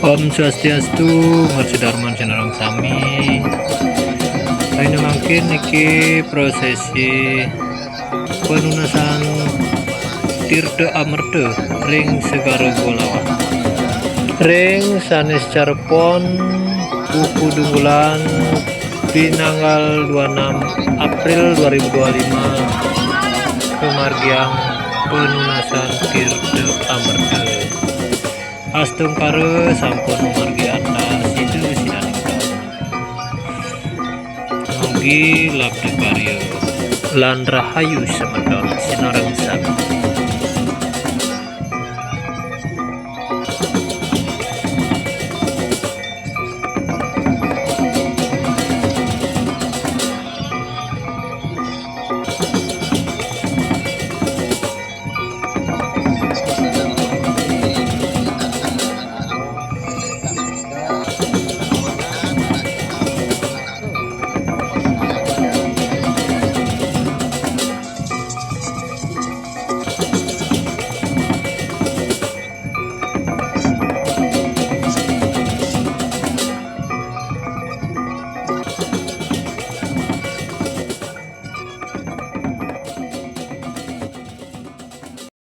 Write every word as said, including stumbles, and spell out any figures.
Om Swastiastu, Mercy Darman sinareng sami. Ayeuna mangkin niki prosesi penunasan Tirta Amerta ring Segara Golawan. Ring sanes carepon Buku Dunggulan pinanggal dua enam April dua ribu dua lima, kamargiang penunasan Tirta Amerta. Astungkara sampun mamargi antar sida sinaning. Mugi labda karya lan rahayu semeton sinareng sami.